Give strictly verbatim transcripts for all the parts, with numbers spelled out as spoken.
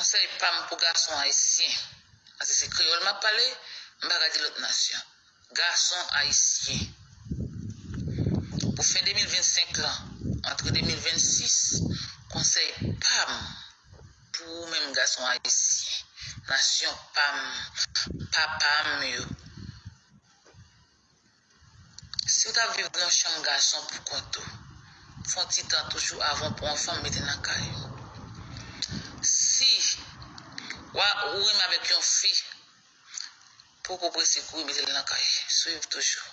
konsèy pa m pou gason ayisyen, paske se kreyòl m ap pale, m pa ka di lòt nasyon. Gason ayisyen. Pou fen de mil vennsenk lan, antre de mil vennsis, konsèy pa m pou ou menm gason ayisyen, nasyon pa m, papa m yo. Si w t ap viv nan chanm gason pou kont ou, fè yon ti tan toujou avan w pran yon fanm mete nan kay ou. Si w a, ou renmen avèk yon fi, poko prese kouri mete l nan kay. Swiv toujou.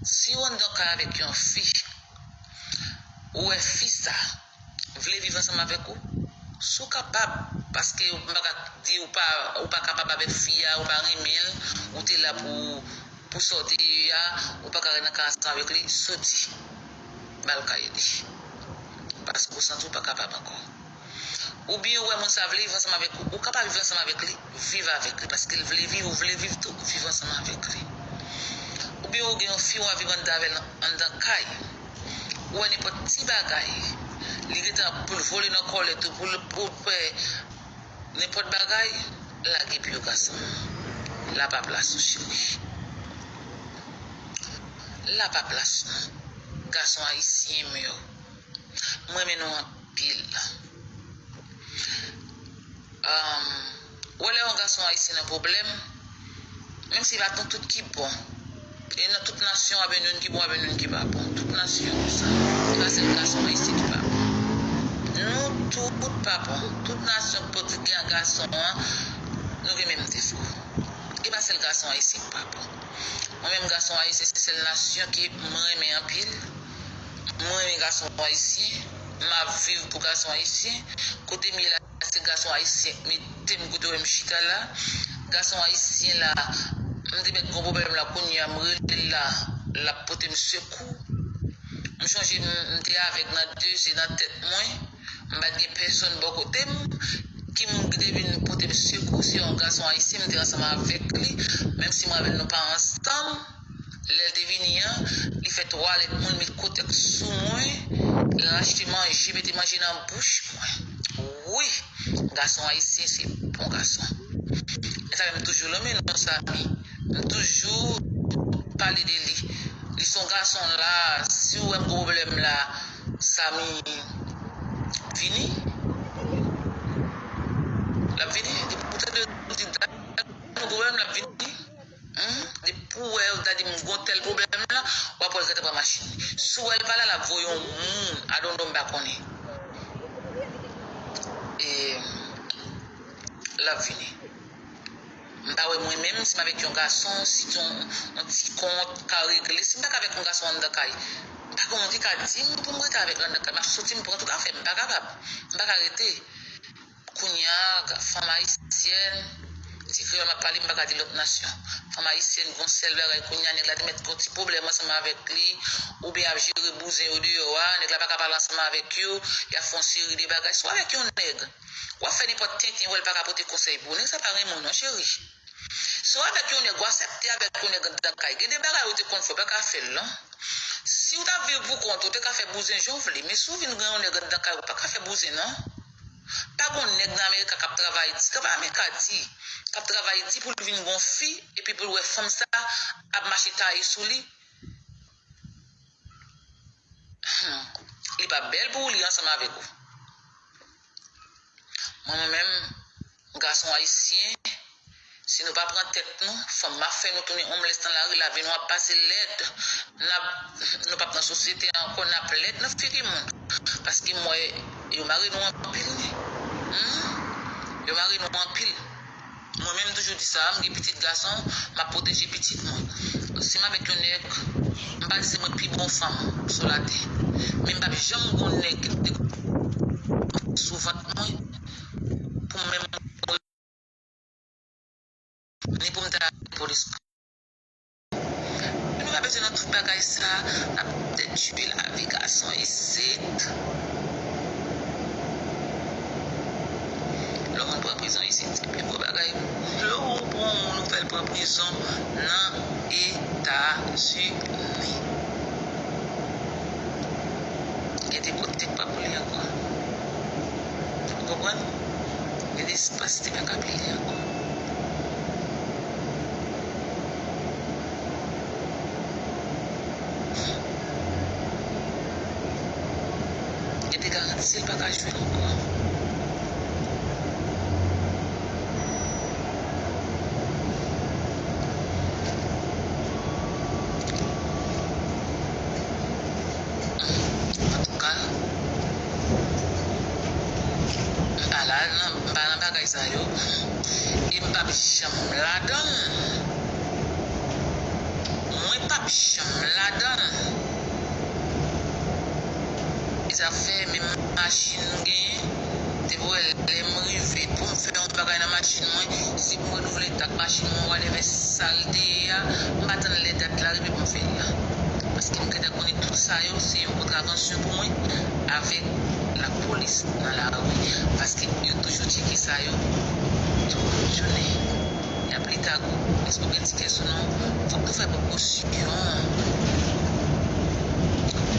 Si w anndan kay avèk yon fi, ou wè fi sa vle viv ansanm avèk ou, si w kapab, paske m pa ka di ou pa, ou pa kapab avèk fi a, ou pa renmen l, ou te la pou, pou sa w te ye a, ou pa ka ret nan kay ansanm avèk li, soti, ba l kay li. Paske w santi w pa kapab ankò. Oubyen ou wè moun sa vle viv ansanm avèk ou, ou kapab viv ansanm avèk li, viv avèk li, paske l vle viv, ou vle viv tou, viv ansanm avèk li. Oubyen ou gen yon fi w ap viv anndan avè l anndan kay, ou wè nenpòt ti bagay, li gentan pou l vole nan kòlèt ou, pou l, pou l fè nenpòt bagay, lage pye w gason. La pa plas ou, cheri. La pa plas nou. Gason ayisyen m yo, m renmen nou anpil. Ahn, ou wè lè yon gason ayisyen nan pwoblèm, menm si pa nou tout ki bon, e nan tout nasyon, w ap jwenn youn ki bon, w ap jwenn youn ki pa bon. Tout nasyon konsa. E pa sèl gason ayisyen ki pa bon. Nou tout pa bon. Tout nasyon ki pote gen gason an, nou gen menm defo. E pa sèl gason ayisyen ki pa bon. Mwen menm gason ayisyen, se sèl nasyon ke m renmen anpil. Mwen renmen gason ayisyen. M ap viv pou gason ayisyen. Kote m ye la, se gason ayisyen k mete m kote w wè m chita la. Gason ayisyen la, m te mèt gon pwoblèm la, kounye a m rele l la, l ap pote m sekou. M chonje m, m te avèg nan de je, nan tèt mwen. M pa t gen pèsonn bò kote m. Ki moun ki te vin pote m sekou? Se yon gason ayisyen, m te ansanm avèk li. Menm si mwen avè l nou pa ansanm, lè l te vini an, li fè twalèt mwen, l met kotèks sou mwen, l achte manje, mete manje nan bouch mwen. Wi, gason ayisyen se bon gason. E sa fè m toujou lonmen non Samy. M toujou pale de li. Li se yon gason la, si w wè m gen pwoblèm la, Samy vini. L ap vini. Depi w tande l di dat nou gen pwoblèm, l ap vini. Hmm? Depi w wè l ta di m gon tèl pwoblèm la, w ap wè l gentan pran machin li. Si w wè l pa la, l ap voye yon moun, I don't know, m pa konnen. E, l ap vini. M pa wè mwen menm, si m avèk yon gason, si t yon, yon ti kont ka regle, si m pa ka avèk yon gason anndan kay, pa gen moun ki ka di m pou m rete avèk l anndan kay. M ap soti, m pran tout afè m, m pa kapab. M pa ka rete. Kounye a, ga-, fanm ayisyèn, ti kreyòl m ap pale, m pa ka di lòt nasyon. Fanm ayisyèn, gon sèl bagay, kounye a, nèg la te mèt gon ti pwoblèm ansanm avèk li, oubyen ap jere bouzen yo deyò a, nèg la pa ka pale ansanm avèk yo, y ap fè yon seri de bagay. Si w avèk yon nèg, w ap fè nenpòt tenten, wè l pa ka pote konsèy pou ou. Nèg sa pa renmen w non, cheri. Si w avèk yon nèg, w aksepte avèk yon nèg anndan kay, gen de bagay ou te konn fè, w pa ka fè l non. Si w t ap viv pou kont ou, ou te ka fè bouzen jan w vle, men si w vin gen yon nèg anndan kay, ou pa ka fè bouzen non. Pa gon nèg nan Amerika k ap travay di, travay Amerika di, k ap travay di pou l vin gon fi, epi pou l wè fanm sa ap mache taye sou li. Hmm. Li pa bèl pou ou, li ansanm avèk ou. Mwen, mwen menm, gason ayisyen, si nou pa pran tèt nou, fanm ap fè nou tounen homeless nan lari, lavi nou ap pase lèd. N ap, nou p ap nan sosyete ankò, n ap lèd nan figi moun. Paske m wè yo mare nou anpil, wi. Hmm? Yo mare nou anpil. Mwen menm, m toujou di sa, m gen pitit gason, m ap pwoteje pitit mwen. Si m avèk yon nèg, m pa di se mwen pi bon fanm sou latè. Men m p ap janm gon nèg ki te sou vant mwen pou m menm ni pou m ta polis. Nou pa bezwen nan tout bagay sa, n ap detwi lavi gason isit. Lè w konn pran prizon isit, se pi gwo bagay. Lè w pran yon moun, ou fè l pran prizon nan Etazini. Gen de kote k pa pou li ankò. Ou konprann? espas, te pa ka ap li li ankò. Gen de garanti l pa ka jwenn ankò. Antouka, m pa la nan, m pa nan bagay sa yo. E m p ap janm ladan l. Mwen p ap janm ladan l. E sa fè menm machin m genyen, depi w wè lè m rive pou m fè yon bagay nan machin mwen, si pou m renouvle tak machin mwen, whatever sa l te ye a, m pa tann lè dat la rive pou m fè l la. Paske m gentan konnen tout sa yo, se yon kontravansyon pou mwen avèk lapolis nan lari. Paske yo toujou tcheke sa yo tout jounen. Y ap leta gou, èske w gen tikè sou non w? Fòk nou fè prekosyon.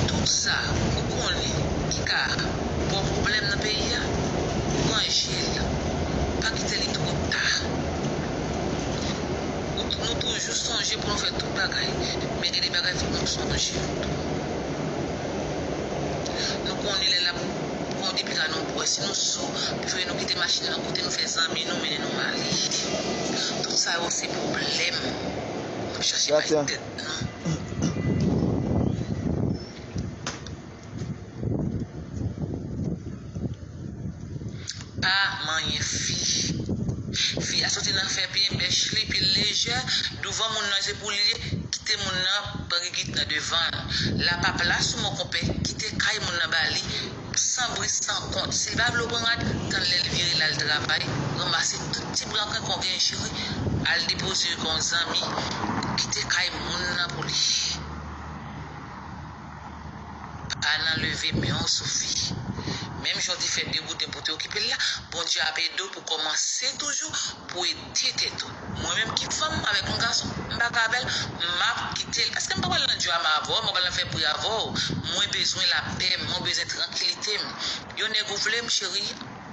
Tout sa ou konnen ki ka ba w pwoblèm nan peyi a, ranje l. Pa kite li twò ta. Ou tou-, nou toujou sonje pou nou fè tout bagay, men gen de bagay fòk nou sonje yo tou. Nou konnen lè l ap pran depi la nou bwè. Si nou sou, prefere nou kite machin nan kote nou, fè zanmi nou mennen nou ale. Tout sa yo se pwoblèm n ap chache bay tèt nou. Pa manyen fi. Fi a soti nan fè pye bèch li, pye l lejè, douvan moun nan se pou li ye, kite moun nan pran gigit nan devan l. La pa plas ou monkonpè, kite kay moun nan ba li, san bri, san kont. Si l pa vle w pran rad, tann lè l vire l al travay, ranmase tout ti bran kankan w genyen cheri, al depoze yo kon zanmi, kite kay moun nan pou li. Pa nan leve men w sou fi. Menm jan w te fè degouden pou w te okipe l la, Bondye ap ede w pou w kòmanse toujou pou w ede tèt ou. Mwen menm ki fanm avèk yon gason, m pa ka avè l, m ap kite l. Paske m pa pral nan djwama avè w, m pa pral nan fè pri avè w. Mwen bezwen lapè m, mwen bezwen trankilite m. Yon nèg ou vle m, cheri,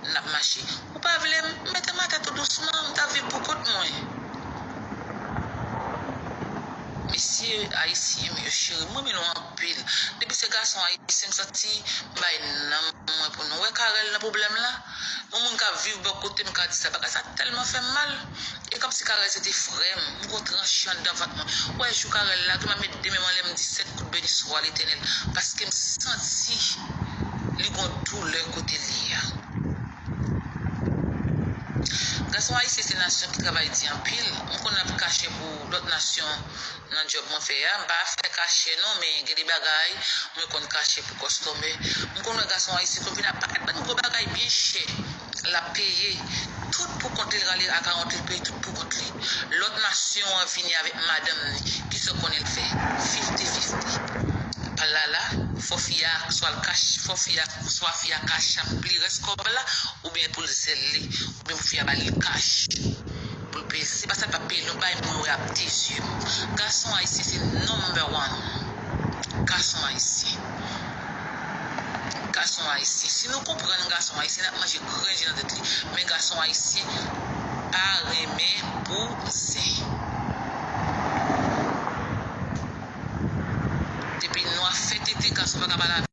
n ap mache. Ou pa vle m, m mete m atè tou dousman, m t ap viv pou kont mwen. Mesye ayisyen m yo, cheri, m renmen nou anpil. Depi se gason ayisyen, m santi m bay nanm mwen pou nou. Wè Carel nan pwoblèm la? Yon moun k ap viv bò kote m ka di sa. Bagay sa tèlman fè m mal. E kòmsi Carel se te frè m. M gon tranche anndan vant mwen. Wè jou Carel la, ke m ap met de men m anlè m di sèt kout beni swa Letènèl. Paske m santi li gon doulè kote l ye a. Gason ayisyen se nasyon ki travay di anpil. M konn ap kache pou lòt nasyon nan djòb mwen fè a. M pa fè kache non, men gen de bagay mwen konn kache pou kòstòmè. M konn wè gason ayisyen konn vin ap parèt ban gwo bagay byen chè. L ap peye tout pou kont li, l rale akawont li, l peye tout pou kont li. Lòt nasyon an vini avèk madanm li, kisa w konnen l fè? Fifti fifti. Pal la la, fò fi a swa l kach, fò fi a, swa fi a kachap li rès kòb la, oubyen pou l zèle, oubyen pou fi a ba li kach pou l peye. Si se pa sa, l p ap peye l non, bay mwen wè ak de zye m. Gason ayisyen se number one. Gason ayisyen. Gason ayisyen. Si nou konprann gason ayisyen, n ap manje grenn je nan tèt li. Men gason ayisyen pa renmen bouzen. Depi nou ap fè tete, gason pa ka pale avè